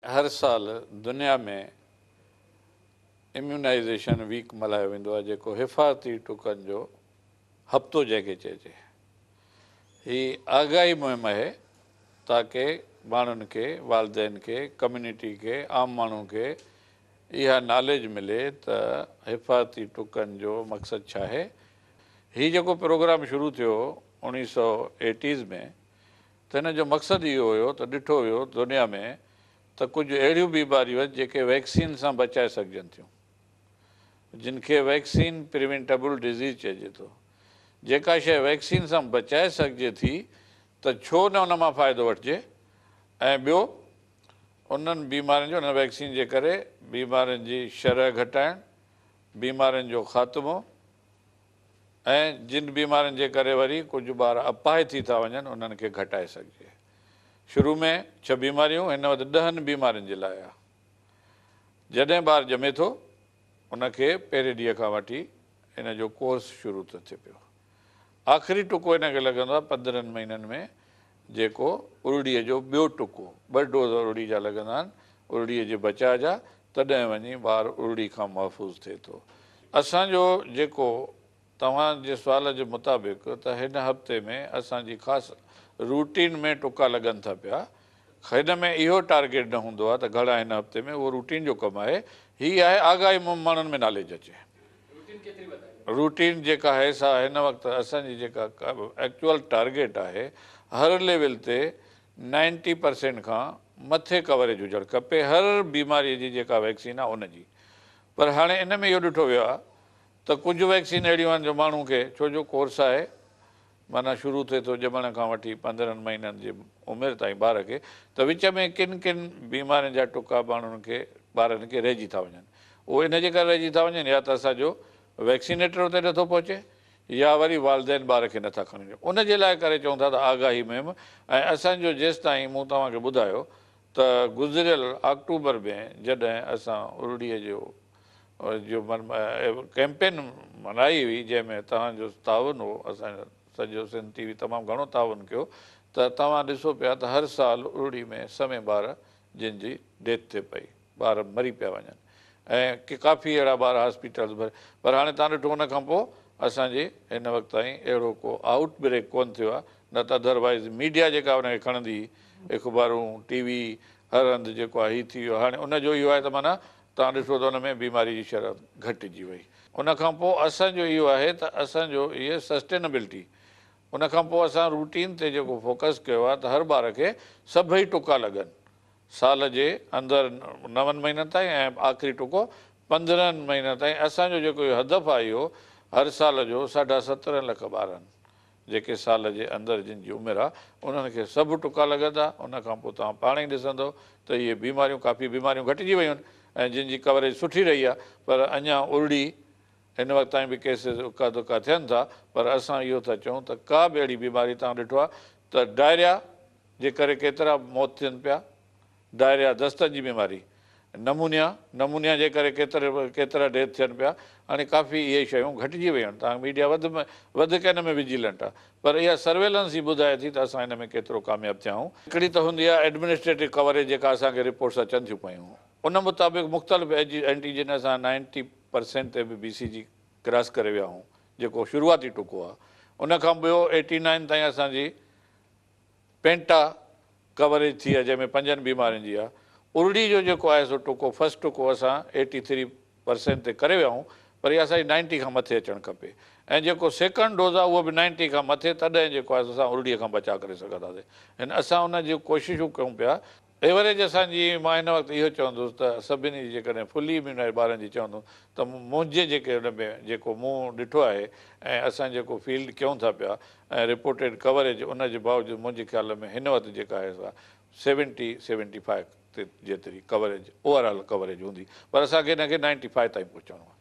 هر سال دنيا ۾ immunisation week ملهايو ويندو آهي جيڪو حفاظتي ٽڪن جو هفتو جنهن کي چئجي. هي آگاهي مهم آهي تاڪه ماڻهن کي، والدين کي، ڪميونٽي کي، عام ماڻهو کي اها ناليج ملي ته حفاظتي ٽڪن جو مقصد ڇا آهي. هي جيڪو پروگرام شروع ٿيو 1980s ۾ ته هن جو مقصد اهو هيو ته ڏٺو ويو دنيا ۾ ته ڪجهه اهڙيون بيماريون آهن جيڪي ويڪسين سان بچائي سگهجن ٿيون جن کي ويڪسين پريونٽبل ڊزيز چئجي ٿو. جيڪا شيء ويڪسين سان بچائي سگهجي ٿي ته ڇو نه ان مان فائدو وٺجي ۽ ٻيو انهن بيمارين جو ان ويڪسين جي ڪري بيمارين جي شرح گهٽائڻ، بيمارين جو خاتمو ۽ جن بيمارين جي ڪري وري ڪجهه ٻار اپاهج ٿي ٿا وڃن انهن کي گهٽائي سگهجي. شروع ۾ ڇهه بيماريون هن وقت 10 بيمارين جي لاء آ. جڏهن ٻار ڄمي ٿو ان کي پهرين ڏينهن کان وٺي ان جو ڪورس شروع ٿو ٿئي پيو. آخري ٽڪو هن کي لڳندو آهي 15 مهينن ۾ جيڪو ارڙيء جو ٻيو ٽڪو، ٻه ڊوز ارڙي جا لڳندا آهن، ارڙيء جي بچاء جا، تڏهن وڃي ٻار ارڙي کان محفوظ ٿئي ٿو. اسان جو جيڪو توهان جي سوال جي مطابق ته هن هفتي ۾ اسان جي خاص روٽين ۾ ٽڪا لڳن ٿا پيا، هن ۾ اهو ٽارگيٽ نه هوندو آهي ته گهڻا هن هفتي ۾ اهو روٽين جو ڪم آهي، هي آهي آگاهي ماڻهن ۾ ناليج اچي. روٽين جيڪا آهي سا هن وقت اسان جي جيڪا ايڪچوئل ٽارگيٽ آهي هر ليول تي 90% کان مٿي ڪوريج هجڻ کپي هر بيماري جي جيڪا ويڪسين آهي ان جي پر هاڻي ان ۾ اهو ڏٺو ويو آهي ته ڪجهه ويڪسين اهڙيون آهن جو ماڻهو کي ڇو جو ڪورس آهي معنيٰ شروع ٿئي ٿو ڄمڻ کان وٺي 15 مهينن جي عمر تائين ٻار کي ته وچ ۾ ڪن ڪن بيمارين جا ٽڪا ماڻهن کي ٻارن کي رهجي ٿا وڃن اهي ان جي ڪري رهجي ٿا وڃن يا ته اسان جو ويڪسينيٽر اتي نٿو پهچي يا وري والدين ٻار کي نٿا کڻي وڃن ان جي لاء ڪري چئون ٿا ته آگاهي مهم ۽ اسان جو جيستائين مون توهان کي ٻڌايو ته گذريل آڪٽوبر ۾ جڏهن اسان ارڙيء جو جو ڪئمپين ملهائي هئي جنهن ۾ توهان جو تعاون هو اسان سڄو سنڌ ٽي وي تمام گهڻو تعاون ڪيو ته توهان ڏسو پيا ته هر سال ارڙي ۾ سوين ٻار جن جي ڊيٿ ٿئي پئي ٻار مري پيا وڃن ۽ ڪي ڪافي اهڙا ٻار هاسپيٽلز ڀري پر هاڻي توهان ڏٺو ان کان پوء اسان جي هن وقت تائين اهڙو ڪو آئوٽ بريڪ ڪونه ٿيو آهي نه ته ادر وائيز ميڊيا جيڪا ان کي کڻندي هئي اخبارون ٽي وي هر هنڌ جيڪو آهي هي ٿي ويو هاڻي ان جو اهو آهي ته معنيٰ توهان ڏٺو ته ان ۾ بيماري جي شرح گهٽجي وئي. ان کان پوء اسان جو اهو آهي ته اسان جو اهي سسٽينبلٽي ان کان پوء اسان روٽين تي جيڪو فوڪس ڪيو آهي ته هر ٻار کي سڀئي ٽڪا لڳن سال جي اندر 9 مهينن تائين ۽ آخري ٽڪو 15 مهينن تائين اسان جو جيڪو اهو هدف آهي اهو هر سال جو 17.5 لک ٻارن جيڪي سال جي اندر جن جي عمر آ انهن کي سڀ ٽڪا لڳندا ان کان پوء توهان پاڻ ئي ڏسندؤ ته اهي بيماريون ڪافي بيماريون گهٽجي ويون آهن ۽ جن جي ڪوريج سٺي رهي آ پر اڃا ارڙي هن وقت تائين به ڪيسز اڪا دڪا ٿين ٿا پر اسان اهو ٿا چئون ته ڪا به اهڙي بيماري توهان ڏٺو آ ته ڊائريا جي ڪري ڪيترا موت ٿين پيا ڊائريا، دستن جي بيماري، نمونيا، نمونيا جي ڪري ڪيترا ڊيٿ ٿين پيا، هاڻي ڪافي اهي شيون گهٽجي ويون آهن، توهان ميڊيا وڌ ۾ وڌيڪ ان ۾ وجيلنٽ آهي، پر اها سرويلنس ئي ٻڌائي ٿي ته اسان ان ۾ ڪيترو ڪامياب ٿيا آهيون. هڪڙي ته هوندي آهي ايڊمنسٽريٽو ڪوريج جيڪا اسان کي رپورٽس اچن ٿيون پيون، ان مطابق مختلف اينٽيجن اسان 90% تي به بي سي جي ڪراس ڪري ويا آهيون، جيڪو شروعاتي ٽڪو آهي، ان کان ٻيو 89 تائين اسان جي پينٽا ڪوريج ٿي آهي جنهن ۾ پنجن بيمارين جي آهي. ارڙي جو جيڪو آهي سو ٽڪو فرسٽ ٽڪو اسان 83% تي ڪري ويا آهيون پر اها اسان جي 90 کان مٿي اچڻ کپي ۽ جيڪو سيڪنڊ ڊوز آهي اهو به 90 کان مٿي تڏهن جيڪو آهي سو اسان ارڙي کان بچاء ڪري سگهنداسين. هن اسان ان جون ڪوششون ڪيون پيا. ايوريج اسان جي مان هن وقت اهو چوندس ته سڀني جي جيڪڏهن فلي اميونائيز ٻارن جي چوندم ته منهنجي جيڪي ان ۾ جيڪو مون ڏٺو آهي ۽ اسان جيڪو فيلڊ ڪيون ٿا پيا ۽ رپورٽيڊ ڪوريج ان جي باوجود منهنجي خيال ۾ هن وقت جيڪا آهي سا 70 75 تي جيتري ڪوريج اوور آل ڪوريج هوندي پر اسان کي ان کي 95 تائين پهچڻو آهي.